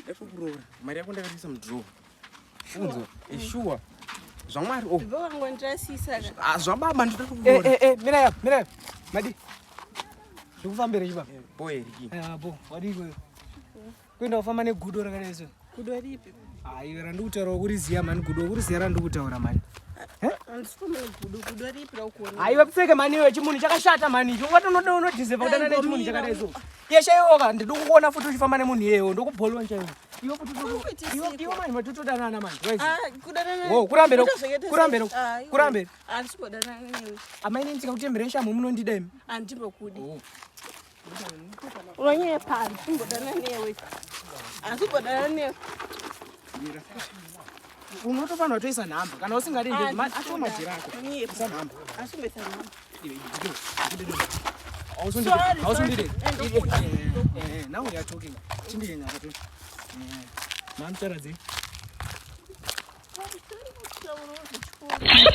Ndatokuroora. Mari yako ndakaisa mudraw. Funzo, sure. Zvamwari oh. Baba wangu wandirasisa ka. Ah, zvababa ndoda kukuroora. Eh eh eh, mira yapa, mira yapa. Madi. Ndikufambira chibaba. Eh, boy riki. Eh, bo, wadii kweyo? Kuenda kufamba negudo rakadai so. Gudo ripi? Ah, iwe randikutaura kuriziya mani gudo kuriziya randikutaura mani. Handisi gudo, gudo ripi raukuona? Aiwa pfeke mani iwe chimunhu chakashata mani icho. Ungati unoda unodeserve kudana nechimunhu chakadai so. Yeshe iwe ka ndidi kukuona futi uchifamba nemunhu iyeyo ndokubholwa chaiwo. Iwe futi Urikuita iwe siko. iwe mani matotodanana mani. Waizi. Ah, kudanana. Wo, kurambira Kuita zvakaita sei? kurambira Ah, iwe. kurambira. Handisi kudanana newe. Amai nini tikakutemberei shamu munondida imi. Handimbokudi. Oh. Unonyepa, handisimbodana newe. Handisimbodana newe. Unotofanira kutoisa nhamba kana usingadi Ah, nje atoo majira ako. Unonyepa. Isa nhamba. Handisimboisa nhamba. Sorry, Sorry, sorry. Now we are talking. Chindiyenya kato. Mamutaradze. Sorry, kutaura zvechikoro.